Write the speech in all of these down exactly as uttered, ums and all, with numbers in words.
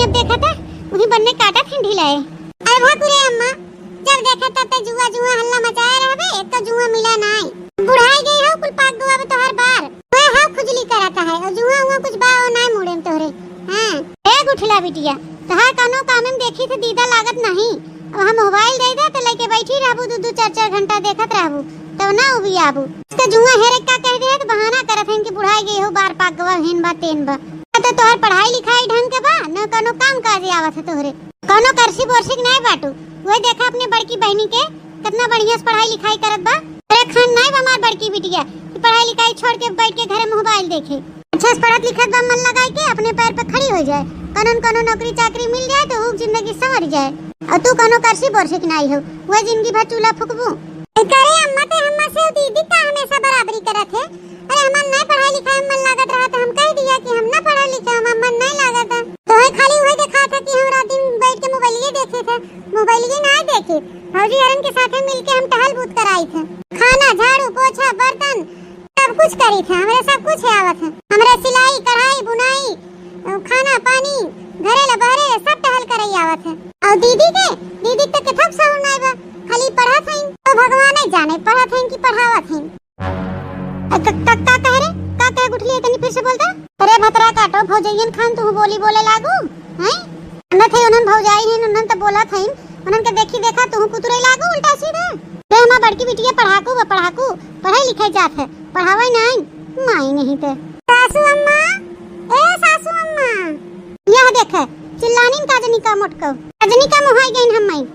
अब देखा था, उही बन्ने काटा ठंडी लाए। अरे भागू रे अम्मा, जब देखा तब ते जुआ जुआ हल्ला मचाए रहबे, एक तो जुआ मिला नाई। बुढ़ाई गई हो, कुल पाक गवा बा तोहार बार। ओए हाँ, खुजली करत है, और जुआ हुआ कुछ बा, वो नाई मुड़े में तोहरे। हाँ। ए गुठला बिटिया, तोहार कौनो काम में देखी थे दीदा लागत नहीं। अब हम मोबाइल दे दे, तो लेके बैठी रहबू, दू दू चार चार घंटा देखत रहबू, तब ना उबियाबू। इसका जुआ हेरे का कह दे, तो बहाना करत है कि बुढ़ाई गई हो, बार पाक गवा, हेन बा, तेन बा। तो तोहर पढ़ाई लिखाई ढंग के बा, न कौनो काम काज आवत है तोहरे। कौनो करसी बोरसी के नाई बाटू। वही देखा अपने बड़की बहिनी के, कितना बढ़िया से पढ़ाई लिखाई करत बा। अरे खान नाई बा हमार बड़की बिटिया कि पढ़ाई लिखाई छोड़ के बैठ के घरे मोबाइल देखे। अच्छा से पढ़त लिखत बा, मन लगाई के अपने पैर पे खड़ी हो जाए, कौनो न कौनो नौकरी चाकरी मिल जाए तो ऊ जिंदगी संवर जाए। और तू कौनो करसी बोरसी के नाई हो, वह जिंदगी भर चूल्हा फूकबू। करे अम्मा, ते अम्मा से दीदी का हमेशा बराबरी करत है। अरे, हमार नाई पढ़ाई लिखाई में मन लागत रहा, तो हम कह दिया कि हम ना पढ़ा लिखा, हमार मन नाई लागत है। तोहे खाली वही देखा था कि हम रात दिन बैठ के मोबाइलिए देखे थे, मोबाइलिए ना देखे। भौजी हरन के साथे मिल के हम टहल बूत कराई थे, खाना, झाड़ू, पोछा, बर्तन, सब कुछ करी थे। हमरे सब कुछ है आवत है, हमरे सिलाई, कढ़ाई, बुनाई, खाना, पानी, घरे ला बहरे सब टहल करई आवत है। और दीदी के, दीदी के तो किथक सहूर नाई बा, खाली पढ़त हईन, तो भगवान ही जाने पढ़त हईन कि पढ़ावत हईन। अ, क-, क-, का कहे रे? का कहे गुठली, तनी फिर से बोलता। अरे भतरा काटो, भौजैयन खान तू बोली बोले लागू, हैं? न थे उन्हन भौजाई हैं, उन्हन तो बोलत हैं, उन्हन के देखी देखा तू कुतुरे लागू उल्टा सीधा। रे हमार बड़की बिटिया पढ़ाकू बा, पढ़ाकू, पढ़ाई लिखाई जात है, पढ़ावे नाई, माई नहीं ते। सासू अम्मा, ए सासू अम्मा, यह देख, चिल्लानीन काजनी का मोटको, काजनी का मोहाई गईन हम माई।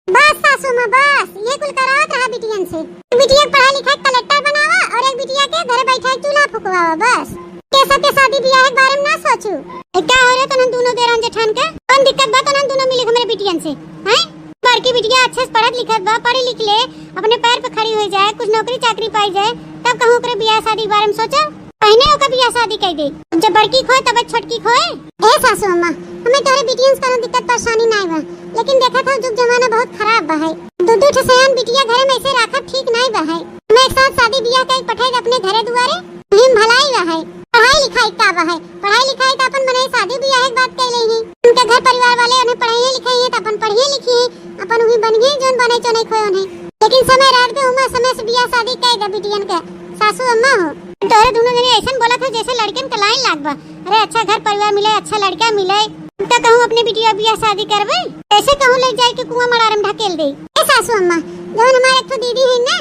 बस सासू माँ, बस, ये कुल करावत रहा बिटियन से। एक बिटिया के पढ़ाई लिखाई कलेक्टर बनावा और एक बिटिया के घरे बैठा चूल्हा फुकवावा, बस। के सबके शादी ब्याह के बारे में ना सोचू। ए, का हो रे तोहन दोनों देरान जेठान के? कौन दिक्कत बा तोहन दोनों मिली हमरे बिटियन से? हैं? बड़की बिटिया अच्छे से पढ़त लिखत बा, पढ़ी लिख ले, अपने पैर पे खड़ी हो जाए, कुछ नौकरी चाकरी पाई जाए, तब कहूँ ओकरे ब्याह शादी के बारे में सोचा। पहले ओकर बियाह शादी कई दे, जब बड़की खोए तब छोटकी खोए। ए सासू अम्मा, हमें तोहरे बिटियन से कोनो दिक्कत परेशानी नाई बा, लेकिन देखत हौ जुग जमाना बहुत खराब बा है। दू दू ठे सयान बिटिया घरे में ऐसे राखब ठीक नाई बा है। हमें एक साथ शादी बियाह कई पठाई दे अपने घरे दुआरे, यही में भलाई बा है। पढ़ाई लिखाई का बा है, पढ़ाई लिखाई तो अपन मनई शादी बियाह के बात कई ले ही। उनके घर परिवार वाले उन्हें पढ़ाई लिखाई है तो अपन पढ़िए लिखी है, अपन वही बनिए जौन बने चो नहीं खोए उन्हें। लेकिन समय रहत के उम्र समय से बियाह शादी कई दे बिटियन के। सासू अम्मा हो, तोहरे दोनों जने ऐसन बोलत हो जैसे लड़कन के लाइन लाग बा। अरे अच्छा घर परिवार मिले, अच्छा लड़का मिले, तब तो कहूँ अपने बिटिया बियाह शादी करबे, ऐसे कहूँ ले जाए के कुआं मड़ार में ढकेल दे। ए सासू अम्मा, जौन हमारे एक ठो दीदी है ना,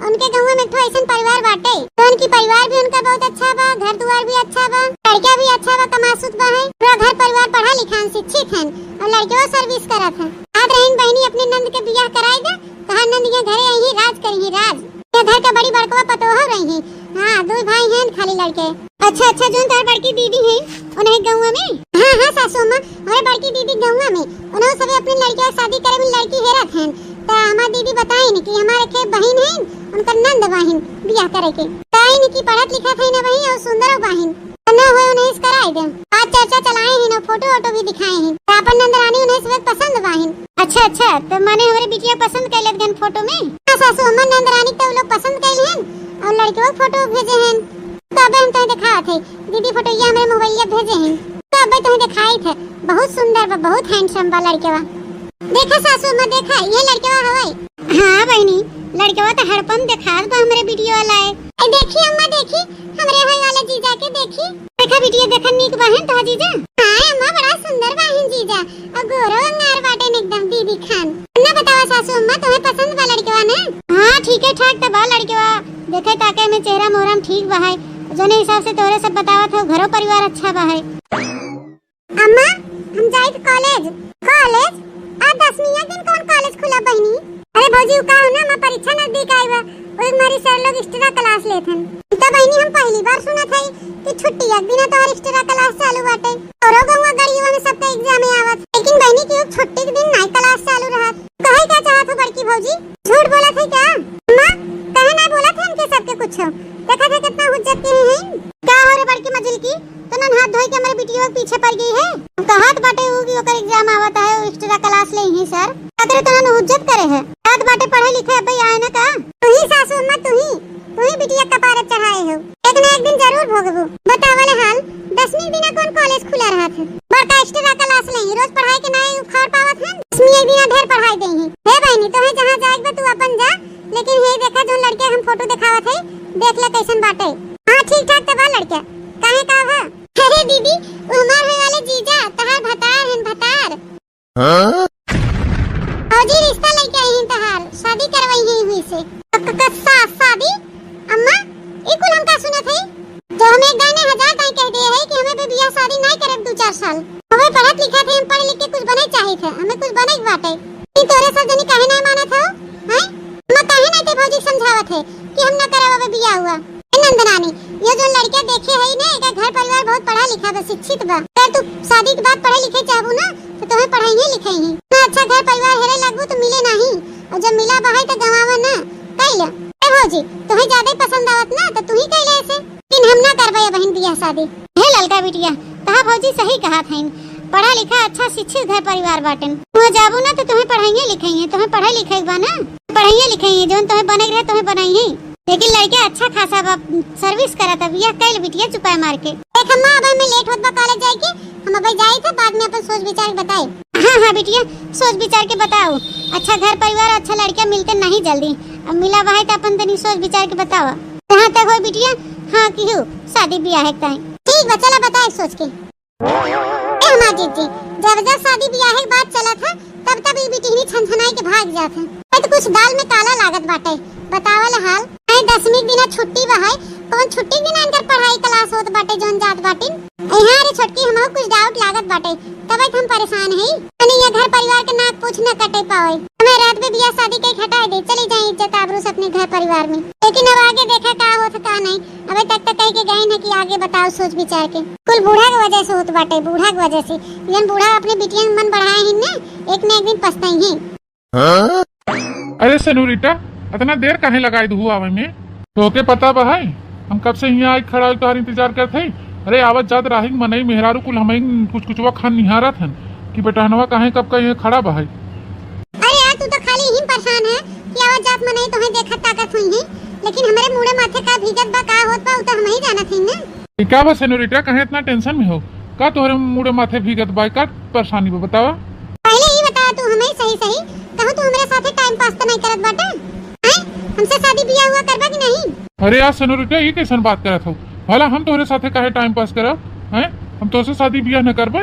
उनके गाँव में एक ठो ऐसन परिवार बाटे, तो उनकी परिवार भी उनका बहुत अच्छा बा, घर दुआर भी अच्छा बा, लड़का भी अच्छा बा, कमासुत बा है, पूरा घर परिवार पढ़ा लिखा है, शिक्षित है और लड़के वो सर्विस करत है। कहत रहीन बहिनी अपने नंद के बियाह कराई दे, तोहार नंद यहाँ घरे आई ही, राज करी ही, राज। ये घर के बड़ी बड़कवा पतोह रही ही। हाँ, दो भाई हैं खाली लड़के। अच्छा, अच्छा, जोन तोहार बड़की दीदी हैं, उन्हें गौवा में? हाँ, हाँ, सासू अम्मा, हमारे बड़की दीदी गौवा में। उन्हें सभी अपने लड़के शादी करे में लड़की हेरत हैं। तो हमार दीदी बताइन कि हमारे के बहिन हैं, उनकर नंद बहिन बियाह करे के। बताइन कि पढ़त लिखत है ना बहिन और सुंदर बहिन। ना होए उन्हें इस कराई दे। आज चर्चा चलाए हैं ना, फोटो वोटो भी दिखाए हैं। तो अपन नंद रानी उन्हें इस वक्त पसंद बहिन। अच्छा, अच्छा, तो माने हमरे बिटिया पसंद कर लेत गन फोटो में? हाँ सासू, हमार नंद रानी तो लोग पसंद कर हैं और लड़के वो फोटो भेजे हैं। तो अबे हम तुम्हें दिखावत है, दीदी फोटो ये हमरे मोबाइल भेजे हैं। तो अबे तुम्हें दिखाई थे, बहुत सुंदर बा, बहुत हैंडसम बा लड़केवा। देखा सासू अम्मा, देखा ये लड़केवा हवाई। हाँ बहिनी, लड़केवा तो हड़पन देखात बा हमरे बिटिया वाला है। ए देखी अम्मा, देखी हमरे हई वाला जीजा के, देखी। देखा बिटिया, देखा नीक बहिन तो जीजा। हाँ अम्मा, बड़ा सुंदर बहिन जीजा। अब गोरो अंगार बाटे न एकदम दीदी खान। ना बतावा सासू अम्मा, तुम्हें पसंद बा लड़केवा ना? हाँ, ठीक है, ठाक तो बा लड़केवा। देखे ताके में चेहरा मोहरा में ठीक बा है, जोने हिसाब से तोहरे सब बतावत हो, घरो परिवार अच्छा बा है। अम्मा, हम जाइत कॉलेज। कॉलेज? आज दसवीं के दिन कौन कॉलेज खुला बहिनी? अरे भौजी, उ का हो ना, हमार परीक्षा नजदीक आई बा, ओई मारे सर लोग एक्स्ट्रा क्लास लेत हन। ई तो बहिनी हम पहली बार सुनत हई कि छुट्टी एक दिन तोहर एक्स्ट्रा क्लास चालू बाटे। तोरो गौवा गड़ियवा में सबके एग्जाम आवत, लेकिन बहिनी की छुट्टी के दिन नाई क्लास चालू रहत। कहे का चाहत हो बड़की भौजी? झूठ बोलत है क्या? अम्मा, कहे ना बोलत है इनके सबके कुछ। देखा था कितना हुज्जत के हैं। का हो रे बड़की मजिल की, तोनन हाथ धोई के हमरे बिटिया के पीछे पड़ गई है। कहत बाटे उ कि ओकर एग्जाम आवत है, उ एक्स्ट्रा क्लास लेई ही सर। खातिर तोनन हुज्जत करे है। कहत बाटे पढ़े लिखे अबे आए ना का? तू ही सासू अम्मा, तू ही, तू ही बिटिया कपारे चढ़ाए हो। एक ना एक दिन जरूर भोगबू। बतावले हाल, दसवीं बिना कौन कॉलेज खुला रहत है? बड़का एक्स्ट्रा क्लास लेही, रोज पढ़ाई के नाई उखाड़ पावत हन। दसवीं एक दिना ढेर पढ़ाई देही। हे बहिनी, तोहे जहाँ जाए के बा तू अपन जा, लेकिन हे देखा जौन लड़के हम फोटो देखावत है, देख ले कैसन बाटे। हाँ, ठीक ठाक त बा लड़के। काहे का भा? अरे दीदी, उ हमार होए वाले जीजा, तहार भतार हन, भतार। हाँ? फौजी रिश्ता लेके आई हैं तहार, शादी करवाई है हुई से। क-, क-, क-, सा-, शादी? अम्मा, ई कुल हम का सुनत हई? जो हमें एक दाई ने हजार दाई कह दिए है कि हमें भी बियाह शादी नाई करब दू चार साल। हमें पढ़त लिखत है, हम पढ़ लिख के कुछ बने चाहित है, हमें कुछ बने के बाटे। ई तोरे सब जनी काहे नाई मानत हो? हैं? अम्मा काहे नाई ते भौजी के समझावत है कि हम ना करब अब बियाह हुआ? ए नंदरानी, ये जो लड़का देखे है ना, एकर घर परिवार बहुत पढ़ा लिखा बा, शिक्षित बा। अगर तू शादी के बाद पढ़े लिखे चाहबू ना, तो तुम्हें पढ़ाई ही लिखाई ही। इतना अच्छा घर परिवार हेरे लगबू तो मिले नहीं, और जब मिला बहाई तो गंवावा ना। कइला। ए भौजी, तुम्हें ज्यादा ही पसंद आवत ना, तो तू ही कइला ऐसे। लेकिन हम ना करबे बहिन बियाह शादी। हे ललका बिटिया, तहा भौजी सही कहा थईन, पढ़ा लिखा अच्छा शिक्षित घर परिवार बाटेन। तू जाबू ना तो तुम्हें पढ़ाइए लिखाइए, तुम्हें पढ़ाई लिखाई बा ना, पढ़ाइए लिखाइए, जौन तुम्हें बने के रहे तुम्हें बनाइए। लेकिन लड़के अच्छा खासा बा, सर्विस करत अब, यह कइल बिटिया चुपाए मार के। देख अम्मा, अब हमें लेट होत बा कॉलेज जाए के, हम अब जाई थे, बाद में अपन सोच विचार के बताई। हाँ, हाँ बिटिया, सोच विचार के बताओ। अच्छा घर परिवार, अच्छा लड़का मिलते नहीं जल्दी, अब मिला बहाई तो अपन तनी सोच विचार के बताओ। कहाँ तक हो बिटिया? हाँ किहू, शादी बियाह के ताई। ठीक बा, चला बताए सोच के। ए हमार जीजी, जब जब शादी बियाह के बात चलत है, तब तब ई बिटिहनी छनछनाई के भाग जात है। ए तो कुछ दाल में काला लागत बाटे। बतावल हाल। ए दसवीं के दिना छुट्टी बा है, कौन छुट्टी के दिना इनकर पढ़ाई क्लास होत बाटे जौन जात बाटिन। ए हाँ रे छोटकी, हमहू कुछ डाउट लागत बाटे, तबे तो हम परेशान हई। तनी ये घर परिवार के नाक पूछ न कटे पावे। हमें रात में बियाह शादी के हटाए दे, चली जाए इज्जत आबरू से अपने घर परिवार में। लेकिन अब आगे देखा का होत का नहीं। अबे तक तो कह के गए न कि आगे बताओ सोच विचार के। कुल बूढ़ा के वजह से होत बाटे, बूढ़ा के वजह से। जन बूढ़ा अपने बिटियन के मन बढ़ाए ही ने, एक न एक दिन पछताई ही। अरे सेनोरिटा, इतना देर काहे लगाई दू आवे में? तोके पता बा है, हम कब से यहाँ आई खड़ा होई तोहार इंतजार करत हई। अरे आवत जात राही मनई मेहरारू कुल हमई कुछ कुचवा खान निहारत हन कि बेटहनवा काहे कब का यहाँ खड़ा बा है। अरे यार, तू तो खाली यही परेशान है कि आवत जात मनई तोहे देखत ताकत हुई है, लेकिन हमरे मुड़े माथे का भीगत बा, का होत बा, उ तो हमही जानत हई ना। ई का बा सेनोरिटा, काहे इतना टेंशन में हो? का तोहरे मुड़े माथे भीगत बा? का परेशानी बा, बतावा। पहले ई बतावा तू हमही सही सही, कहूँ तू हमरे साथे टाइम पास तो नहीं करत बाटे? हैं? हमसे शादी बियाह हुआ करबा कि नहीं? अरे यार सेनोरिटा, ई कैसन बात करत हो? भला हम तोहरे साथे काहे टाइम पास करब? हैं? हम तोहसे शादी बियाह न करबे?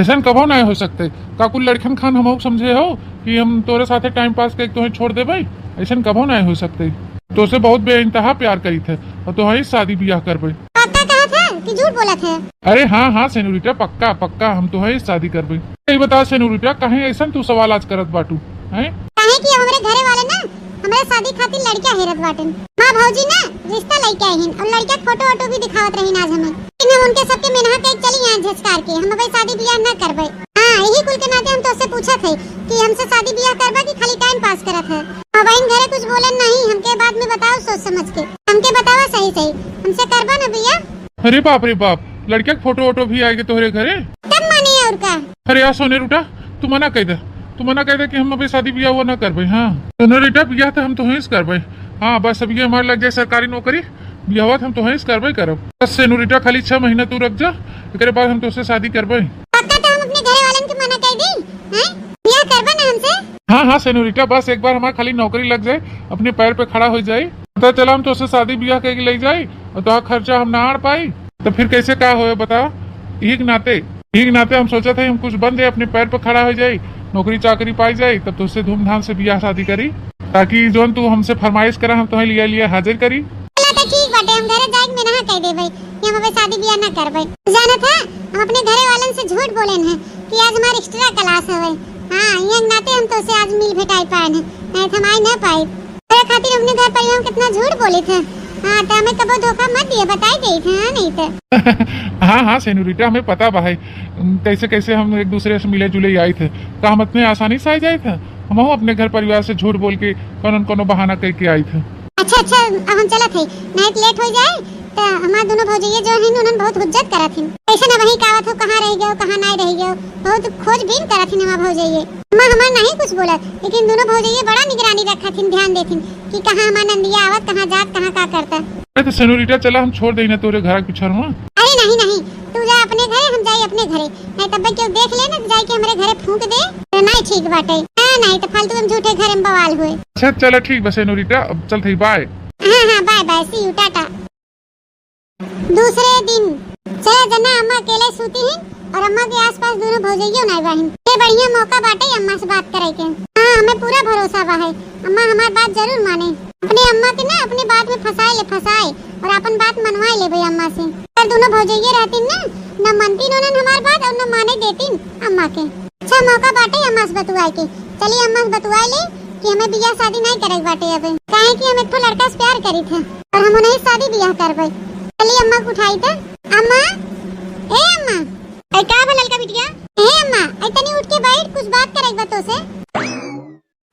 ऐसन कबो नहीं हो सकते। का कुल लड़कन खान हमहू समझे हो कि हम तोहरे साथे टाइम पास करके तोहे छोड़ देबे? ऐसन कबो नहीं हो सकते। तोहसे बहुत बेइंतहा प्यार करीत है और तोहई शादी बियाह करबे। पक्का कहत है कि झूठ बोलत है? अरे हाँ, हाँ सेनोरिटा, पक्का, पक्का हम तोहई शादी करबे। ई बता सेनोरिटा, काहे ऐसन तू सवाल आज करत बाटू, हैं? काहे कि हमरे घरे वाले ना हमरे शादी खातिर लड़का हेरत बाटेन। माँ भौजी ना रिश्ता लइके आई हिन और लड़का के फोटो वोटो भी दिखावत रहीन आज हमें। लेकिन हम उनके सबके मेनहा के चली आए झचकार के, हम अबे शादी बियाह ना करबे। हाँ, यही कुल के नाते हम तोसे पूछत है कि हमसे शादी बियाह करबा कि खाली टाइम पास करत है? अब बहन घरे कुछ बोलन नहीं, हमके बाद में बताओ सोच समझ के। हमके बतावा सही सही, हमसे करबा ना बियाह? अरे बाप रे बाप, लड़का के फोटो वोटो भी आएगे तोहरे घरे? तब माने और का? अरे यार सोनेरुटा, तू मना कह दे, तू मना कह दे कि हम अबे शादी बियाह हुआ ना करबे। हाँ सोनेरुटा, बियाह तो हम तोहें से करबे। हाँ बस अब ये हमारे लग जाए सरकारी नौकरी, बियाह हम तोहें से करबे करब। बस सेनोरिटा खाली छह महीना तू रुक जा, एकरे बाद हम तोसे शादी करबे। पक्का तो हम अपने घरे वालन के मना कह दी, हैं? बियाह करबा ना हमसे? हाँ, हाँ सेनोरिटा, बस एक बार हमार खाली नौकरी लग जाए, अपने पैर पे खड़ा हो जाए, पता चला हम तोसे शादी बियाह करके ले जाए और तोहार खर्चा हम ना आड़ पाई, तो फिर कैसे का होए बता? यही के नाते, यही के नाते हम सोचत है हम कुछ बन जाए, अपने पैर पे खड़ा हो जाए, नौकरी चाकरी पाई जाए, तब तोसे धूमधाम से बियाह शादी करी, ताकि जौन तू हमसे फरमाइश करा हम तोहे लिया लिया हाजिर करी। चला तो ठीक बाटे, हम घरे जाए के मेनहा कह देबे कि हम अबे शादी बियाह ना करबे। जानत है, हम अपने घरे वालन से झूठ बोलेन है कि आज हमार एक्स्ट्रा क्लास हवे। हाँ, ये नाते हम तोसे आज मिल भेटाई पाएन है, नहीं तो हम आई ना पाई। तेरे खातिर अपने घर परिवार में कितना झूठ बोले थे। हाँ, तो हमें कबो धोखा मत दिए, बताई गई थे, हाँ, नहीं तो। हाँ, हाँ सेनोरिटा, हमें पता बा है, कैसे कैसे हम एक दूसरे से मिले जुले आई थे, का हम इतने आसानी से आ जाए थे? हमहू अपने घर परिवार से झूठ बोल के कोनो न कोनो बहाना करके आई थे। अच्छा, अच्छा, अब हम चलत है, नहीं तो लेट हो जाए, तो हमार दोनों भौजैया जो हैं, उन्हन बहुत हुज्जत करत हैं। कैसे ना वहीं कावत हो, कहाँ रह गयो, कहाँ नहीं रह गयो, बहुत खोजबीन करत हैं हमार भौजैया। अम्मा हमार नहीं कुछ बोलत, लेकिन दोनों भौजैया बड़ा निगरानी रखत हैं, ध्यान देत हैं कि कहाँ हमार नंदिया आवत, कहाँ जात, कहाँ का करता। अरे तो सेनोरिटा, चला हम छोड़ देई ना तोरे घर के पिछर में। अरे नहीं, नहीं, तू जा अपने घरे, हम जाई अपने घरे। नहीं तब केहू देख ले ना, तो जाई के हमरे घरे फूंक दे, तो नहीं ठीक बाटे। हाँ, नहीं तो फालतू में झूठे घरे में बवाल होए। अच्छा, चला ठीक बा सेनोरिटा, अब चलत हई, bye। हाँ, हाँ, bye, bye, see you, टाटा। दूसरे दिन, चला जना, अम्मा अकेले सूती हिन और अम्मा के आसपास दोनों भौजइयो नाई बाहिन। ये बढ़िया मौका बाटे अम्मा से बात करे के। हाँ, हमें पूरा भरोसा बा है, अम्मा हमार बात जरूर माने। अपने अम्मा के ना अपने बात में फंसाए ले, फंसाए, और अपन बात मनवाए ले भाई अम्मा से। अगर दोनों भौजइये रहतीन ना, न मनतीन उन्हन हमार बात और न माने देतीन अम्मा के। अच्छा मौका बाटे अम्मा से बतुआए के। चली अम्मा से बतुआए ले कि हमें बियाह शादी नहीं करे के बाटे अब, काहे कि हम एक ठो लड़का से प्यार करी थे और हम उन्हें शादी बियाह करबे। चली अम्मा को उठाई थे। अम्मा, ए अम्मा। ए का भा ललका बिटिया? ए अम्मा, ए तनी उठ के बैठ, कुछ बात करे के बा तोसे।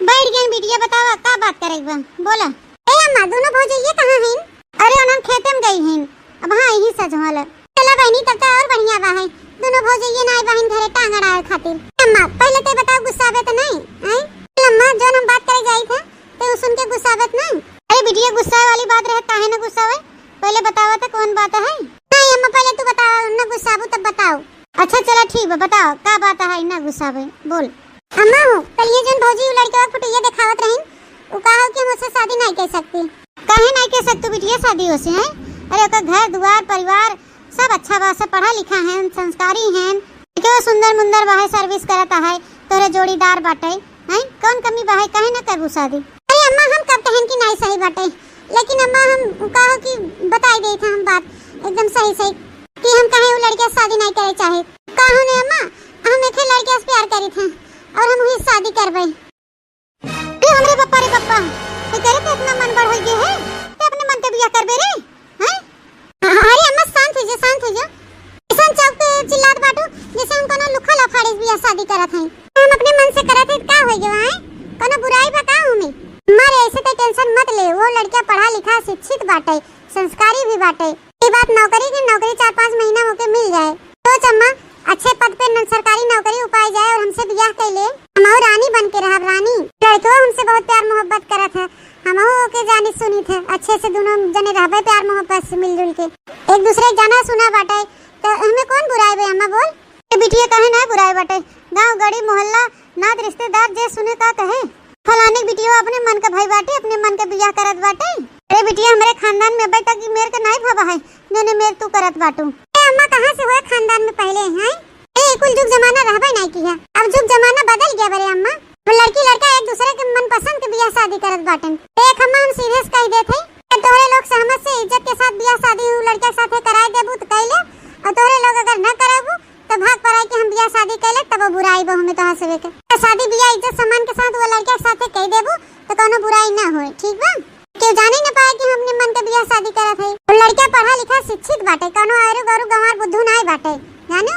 बैठ गई बिटिया, बतावा का बात करे के बा, बोला। ए अम्मा, दोनों भौजइये कहाँ हईन? अरे उन्हन खेते में गई हईन, अब हाँ यही सजवल। चला बहनी, तब तो और बढ़िया बा है, दोनों भौजइये ना आई बहिन घरे टांग अड़ावे खातिर। अम्मा, पहले ते बताओ गुस्साबे तो नहीं, हैं? अम्मा, जौन हम बात करे जाई थे, ते उ सुन के गुस्साबे तो नहीं? अरे बिटिया, गुस्साए वाली बात रहे, काहे ना गुस्सावे? पहले बतावा तो कौन बात है? नहीं अम्मा, पहले तू बताओ, ना गुस्साबू तब बताओ। अच्छा चला ठीक बा, बताओ का बात है, ना गुस्साबे, बोल। अम्मा हो, कल ये जौन भौजी उ लड़के का फोटो ये दिखावत रहीन, उ कहा हो कि हम उससे शादी नहीं कर सकती। काहे नहीं कर सकतू बिटिया शादी ओसे, हैं? अरे ओकर घर दुआर परिवार सब अच्छा बा, सब पढ़ा लिखा हैं, संस्कारी हैं, केहू सुंदर मुंदर बा है, service करत है, तोरे जोड़ीदार बाटे, हैं? कौन कमी बा है, काहे ना करबू शादी? अरे अम्मा, हम कब कहन कि नहीं सही बाटे, लेकिन अम्मा हम कहो कि बताई देत है हम बात एकदम सही सही कि हम कहे उ लड़के से शादी नहीं करे चाहे। कहो ने अम्मा, हम एक लड़के से प्यार करी थे और हम वही शादी करबे। अरे हमरे पप्पा रे पप्पा, एकरे पे इतना मन बढ़ गए है, ते अपने मन के बियाह करबे रे, हैं? अरे अम्मा शांत हो जा, शांत हो जा। ऐसन चौक पे चिल्लात बाटू जैसे हम कोनो लुखा लफाड़े से बियाह शादी करत हई। हम अपने मन से करत हई, का हो गया है? कोनो बुराई बा का हमें? अम्मा रे, ऐसे ते tension मत ले, वो लड़का पढ़ा लिखा शिक्षित बाटे, संस्कारी भी बाटे। ये बात नौकरी के, नौकरी चार पाँच महीना होके मिल जाए। सोच अम्मा, अच्छे पद पे न-, सरकारी नौकरी उपाय जाए और हमसे बियाह कर ले, हम और रानी बन के रहब, रानी। लड़को हमसे बहुत प्यार मोहब्बत करत है, हमहू ओके जानी सुनी थे, अच्छे से दोनों जने रहबे प्यार मोहब्बत से मिलजुल के। एक दूसरे के जाना सुना बाटे, तो हमें कौन बुराई बे अम्मा बोल? ए बिटिया काहे ना बुराई बाटे? गाँव गड़ी मोहल्ला नात रिश्तेदार जे सुने का कहे, फलाने बिटिया अपने मन के भाई बाटे, अपने मन के बियाह करत बाटे। अरे बिटिया हमरे खानदान में अबे तक ई मेर के नाई भवा है, जौने मेर तू करत बाटू। ए अम्मा कहाँ से हुए खानदान में पहले हैं? ए, कुल जुग जमाना रहबे नाई किया। अब जुग जमाना बदल गया बरे अम्मा। अब लड़की लड़का एक दूसरे के मनपसंद के बियाह शादी करत बाटन। देख अम्मा, हम सीधे से कह देत हई, अगर तोहरे लोग सहमत से इज्जत के साथ बियाह शादी उ लड़का के साथे कराए देबू तो कह ले, और तोहरे लोग अगर न करबू तो भाग पराई के हम बियाह शादी कह ले, तब बुराई बा हमें तोहार सबे के। तो शादी बियाह इज्जत सम्मान के साथ वो लड़का के साथे कह देबू तो कोनो बुराई ना होए, ठीक बा? केहू जाने न पाए कि हम अपने मन के बियाह शादी करत हई। वो लड़का पढ़ा लिखा शिक्षित बाटे, कोनो आयरु गौरु गंवार बुद्धू नाई बाटे, जानू?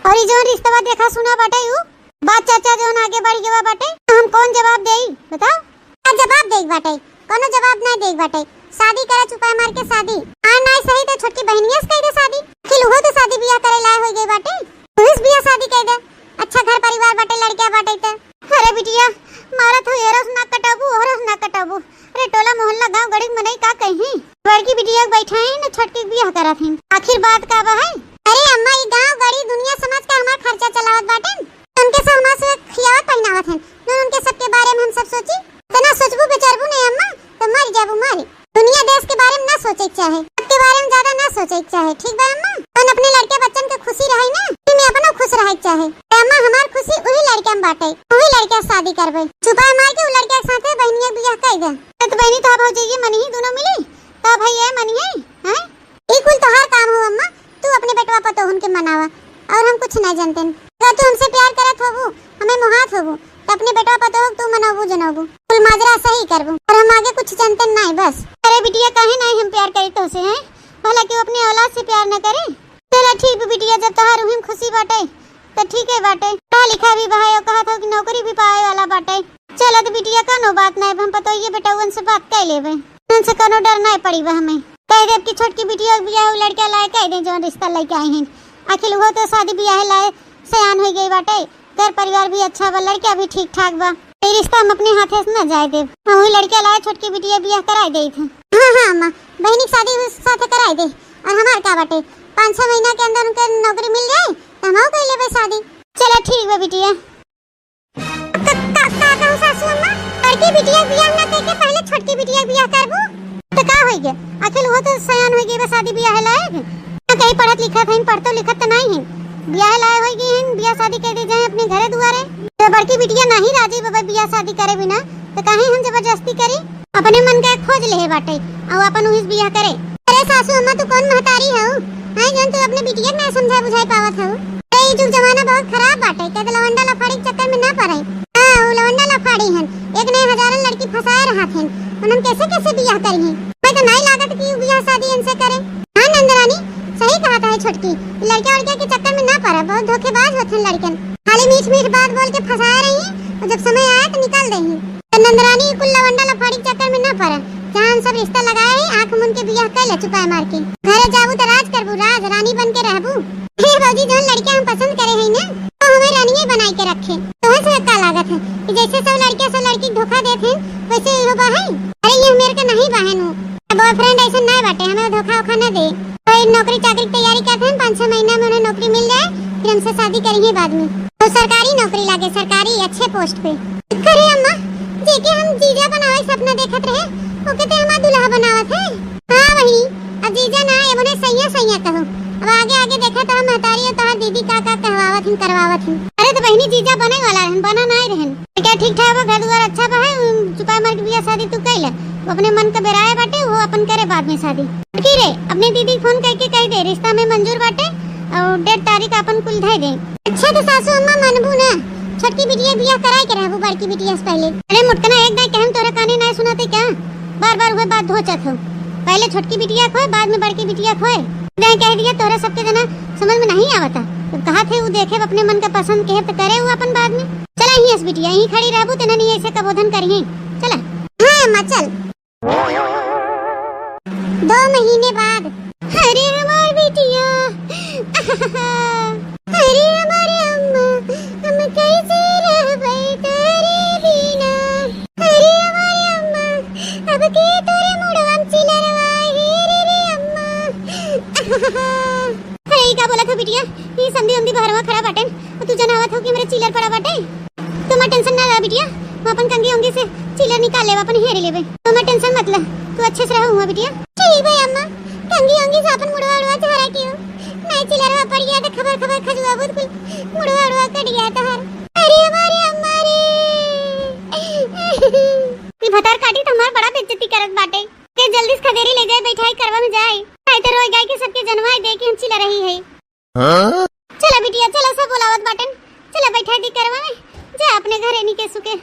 और ई जौन रिश्तवा देखा सुना बाटे, उ बात चर्चा जौन आगे बढ़ गवा बाटे, हम कौन जवाब देई, बताओ? का जवाब देई बाटे? कोनो जवाब नाई देई बाटे। शादी करा चुपाय मार के शादी। आ नाई सही तो छोटकी बहनिया से कह दे शादी। आखिर उहो तो शादी बियाह करे लायक हो गई बाटे। तू ही बियाह शादी कह दे। अच्छा घर परिवार बाटे, लड़किया बाटे ते। अरे बिटिया, मारत हो, एहरो से नाक कटाबू, ओहरो से नाक कटाबू। अरे टोला मोहल्ला गांव गड़ी के मनई का कही? बड़की बिटिया के बैठाई न छोटकी के बियाह करत ही। आखिर बात का बा है? अरे अम्मा, ई गांव गड़ी दुनिया समाज का हमार खर्चा चलावत बाटेन। उनके से हमार से खियावत पहिनावत हैं। न उनके सबके बारे में हम सब सोची। इतना सोचबू बेचरबू नहीं अम्मा, तो मर जाबू मर। दुनिया देश के बारे में ना सोचे के चाहे, सबके बारे में ज्यादा ना सोचे के चाहे, ठीक बा अम्मा? अपन अपने लड़के बच्चन के खुशी रहे ना, इसी में अपनो खुश रहे के चाहे। तो अम्मा हमार खुशी उही लड़के में बाटे, उही लड़के से शादी करबे। चुपाय मार के उ लड़के के साथे बहनिया के बियाह कर दे। तो बहनी तो भौजी ये मनी ही दोनों मिली, तो भैया मनी है, हैं? ई कुल तोहार काम हो अम्मा, तू अपने बेटवा पतोहन के मनावा और हम कुछ ना जानते। अगर तू हमसे प्यार करत होबू, हमें मोहात होबू, तो अपने बेटवा पतोह तू मनोबू जनोबू, कुल माजरा सही करबू और हम आगे कुछ जानते नाई बस। अरे बिटिया, काहे नाई हम प्यार करी तोसे, हैं? भला केहू अपने औलाद से प्यार न करे? चला ठीक बा बिटिया, जब तोहार उही में खुशी बाटे तो ठीक है बाटे। पढ़ा लिखा भी बा, और कहत हो कि नौकरी भी पावे वाला बाटे। चला तो बिटिया, कौनो बात नाई, अब हम पतोहिए बेटउन से बात कर लेबे। उनसे कोनो डर नाई पड़ी बा हमें। कह देब कि छोटकी बिटिया के बियाह उ लड़का लाए कह दे, जौन रिश्ता लेके आई हैं। आखिर वो तो शादी बियाह लाए सयान हो गई बाटे, घर परिवार भी अच्छा बा, लड़का भी ठीक ठाक बा। ये रिश्ता हम अपने हाथे से ना जाए देब। हम वही लड़का लाए छोटकी बिटिया बियाह कराए दे थे। हाँ, हाँ, अम्मा, बहनी के शादी उस साथे कराए दे। और हमार का बाटे, पाँच छह महीना के अंदर उनके नौकरी मिल जाए तो हम कइ लेबे शादी। चला ठीक बा बिटिया। का, का, का कहू सासू अम्मा? बड़की बिटिया के बियाह ना कइके पहिले छोटकी बिटिया के बियाह करबू? तो का होइ गया? आखिर वो तो सयान होइ गई बा शादी बियाह लायक। ना कहीं पढ़त लिखत हइन, पढ़तो लिखत तो नहीं हइन। बियाह लायक होइ गई हइन, बियाह शादी कइ दी जाए अपने घरे दुआरे। तो बड़की बिटिया नहीं राजी बा बियाह शादी करे बिना, तो काहे हम जबरदस्ती करी? अपने मन का खोज लेहे बाटे, अउ अपन उहिस बियाह करे। अरे सासू अम्मा, तू कौन महतारी हऊ? हैं जौन तू अपने बिटिया के ना समझाए बुझाए पावत हऊ? अरे ई जुग जमाना बहुत खराब बाटे, कह दे लवंडा लफाड़ी के चक्कर में ना पड़े। हाँ, वो लवंडा लफाड़ी हन, एक नहीं हजारन लड़की फंसाए रहत हन, उन्हन कैसे कैसे बियाह करिहैं? मैं तो नहीं लागत कि उ बियाह शादी इनसे करे। हाँ नंदरानी, सही कहत है छोटकी, लड़किया वड़किया के चक्कर में ना पड़ा, बहुत धोखेबाज होत हन लड़कन, खाली मीठ मीठ बात बोल के फंसाए रही, और जब समय आया तो निकाल देही। तो नंदरानी कुल लवंडा लफाड़ी के चक्कर में ना पड़ा, जहाँ हम सब रिश्ता लगाए हैं, आँख मुन के बियाह कर ले चुपाए मार के। घरे जाबू तो राज करबू, राज रानी बन के रहबू। हे भौजी, जौन लड़किया हम पसंद करे हई ना, वो हमें रानिये बनाई के रखे। तोहे से का लागत है कि जैसे सब लड़किया सब लड़की के धोखा देत हैं, वैसे इहो बा है? अरे ये मेरे के नहीं बहन हूँ, बॉयफ्रेंड ऐसे नहीं बाटे, हमें धोखा वोखा न दे। तो ये नौकरी चाकरी की तैयारी करत हैं, पाँच छह महीना में उन्हें नौकरी मिल जाए, फिर हमसे शादी करेंगे बाद में। तो सरकारी नौकरी लागे, सरकारी अच्छे पोस्ट पे। अरे अम्मा, जेके हम जीजा बनावे सपना देखत रहे, ओके ते हमार दुल्हा बनावत है। हाँ बहिनी, अब जीजा ना, अब उन्हें सैया सैया कहो। अब आगे आगे देखा तो हम महतारी और तोहार दीदी का का कहवावत हिन, करवावत हिन। अरे तो बहिनी जीजा बने वाला रहन, बना नाहीं रहन। क्या ठीक ठाक बा, घर दुआर अच्छा बा है, उम, चुपाए मार के बियाह शादी तू कइले। वो अपने मन के बेराए बाटे, वो अपन करे बाद में शादी। की रे, अपने दीदी के फोन करके कह दे, रिश्ता में मंजूर बाटे और डेट तारीख अपन कुल धइ दे। अच्छा तो सासू अम्मा मानबू ना, छोटकी बिटिया बियाह कराए के रहबू बड़की बिटिया से पहले। अरे मुटकना, एक दाई कहम तोरे काने नाहीं सुनाते क्या? बार बार वह बात धोचत हो, पहले छोटकी बिटिया खोए, बाद में बड़की बिटिया खोए। दाई कह दिया तोरे सबके जना समझ में नहीं आवता, तो कहा थे वो देखे अपने मन का पसंद के तो करे वो अपन बाद में। चला ही अस बिटिया, यहीं खड़ी रहबू तो नहीं ऐसे कबोधन करिए। चला। हाँ अम्मा चल। दो महीने बाद। अरे हमार बिटिया, अरे हमारे अम्मा, हम कैसे रहबै तोरे बिना? अरे हमारे अम्मा, अब के तोरे मुड़वा में चिलरवा, हे रे रे अम्मा। अरे ई का बोलत हो बिटिया, ई समधी उमधी बहरवा खड़ा बाटे, तू जनावत हो कि हमरे चिलर पड़ा बाटे? तुम टेंशन ना ला बिटिया, हम अपन कंघी उंघी से चिलर निकाल लेब, अपन हेर लेबे। तुम टेंशन मत ला, तू अच्छे से रहो हुआ बिटिया। ठीक बा अम्मा, कंघी उंघी से अपन मुड़वा उड़वा झारा कियो। नहीं चिलरवा पड़ गया तो खबर खबर खजुआ बहुत कुल मुड़वा उड़वा कट गया तोहर। अरे हमारे अम्मा रे। ई भतार काटी तो हमार बड़ा बेइज्जती करत बाटे। ते जल्दी से खदेरी ले जाए, बैठाई करवा में जाए। आई तो रोई गाय के सबके जनवाई दे के हम चिलरही है। हाँ? चला बिटिया, चला, सब बोलावत बाटन। चला बैठा दी करवा में, जा अपने घरे नी के सुके।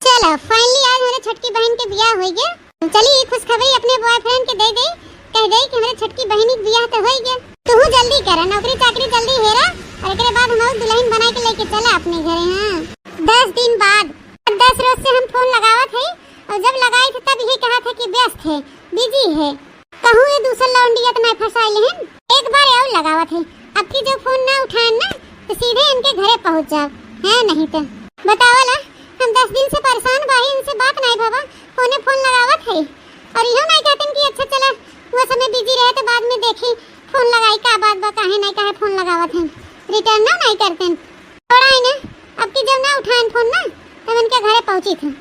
चला, finally आज हमरे छोटकी बहिन के बियाह होइ गया। चली, ई खुशखबरी अपने boyfriend के दे दे, कह दे कि हमरे छोटकी बहिनी के बियाह तो होइ गया। तू जल्दी करा, नौकरी चाकरी जल्दी हेरा, और एकरे बाद हम दुल्हन बना के लेके चला अपने घरे। हाँ, दस दिन बाद, दस रोज से हम फोन लगावत है, और जब लगाई थे तब यही कहा था कि व्यस्त है, busy है। कहूँ ये दूसर लौंडिया तो नहीं फंसाई लेहन। एक बार और लगावत है, अब की जो फोन ना उठाएन ना, तो सीधे इनके घरे पहुँच जाओ, है नहीं तो। बतावला, हम दस दिन से परेशान बाही, इनसे बात नहीं भवा, फोने फोन लगावत है। और इहो नहीं कहते कि अच्छा चला, वो समय busy रहे तो बाद में देखी, फोन लगाई का बात बा, काहे नहीं काहे फोन लगावत है, return ना नहीं करते। थोड़ा ही ना, अब की जब ना उठाएन फोन ना, तब इनके घरे पहुँची थे।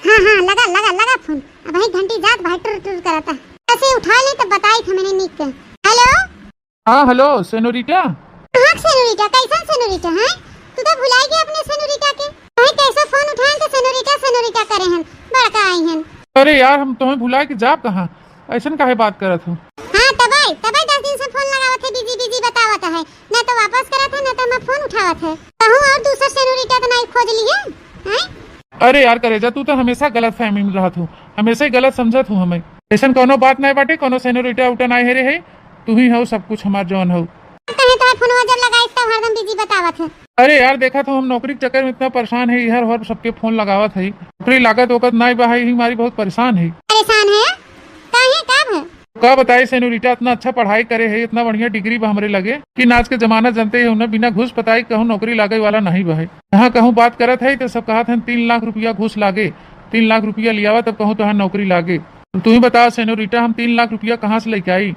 हाँ, हाँ, लगा, लगा, लगा फोन। अब वही घंटी जात भाई टुर टुर करता। ऐसे उठा ले तो बताई थे मैंने निक के। Hello? हाँ, hello, सेनोरिटा। हाँ, सेनोरिटा, कैसन सेनोरिटा है? तू तो भुलाई गया अपने सेनोरिटा के। वही कैसे फोन उठाएन तो सेनोरिटा, सेनोरिटा करे हैं, बड़का आई हैं। अरे यार, हम तुम्हें भुला के जाब कहाँ? ऐसन काहे बात करत हो? हाँ, तबे, तबे दस दिन से फोन लगावत है, busy, busy बतावत है। ना तो वापस करत है, ना तो हमार फोन उठावत है। कहूँ और दूसर सेनोरिटा तो नहीं खोज ली है, हैं? अरे यार करेजा, तू तो हमेशा गलत फहमी में रहत हो, हमेशा ही गलत समझत हो हमें। ऐसन कोनो बात नहीं बाटे, कोनो सेनोरिटा उटा नहीं हेरे है, तू ही हो सब कुछ हमार जौन हो। कहे तो फोनवा जब लगाई तो हरदम busy बतावत है। अरे यार, देखा तो हम नौकरी के चक्कर में इतना परेशान है, हर हर सबके फोन लगावत है, नौकरी लागत ओकत नहीं बा, ही हमारी बहुत परेशान है। परेशान है? काहे, का भा? का बताई सेनोरिटा, इतना अच्छा पढ़ाई करे है, इतना बढ़िया degree बा हमरे लगे कि आज के जमाना जानते हैं उन्हें बिना घूस बताई कहूँ नौकरी लागे वाला नहीं बा है। यहाँ कहूँ बात करत है तो सब कहत हैं तीन लाख रुपया घूस लागे, तीन लाख रुपया लियावा तब कहूँ तोहार नौकरी लागे। तू ही बता सेनोरिटा, हम तीन लाख रुपया कहाँ से लेके आई?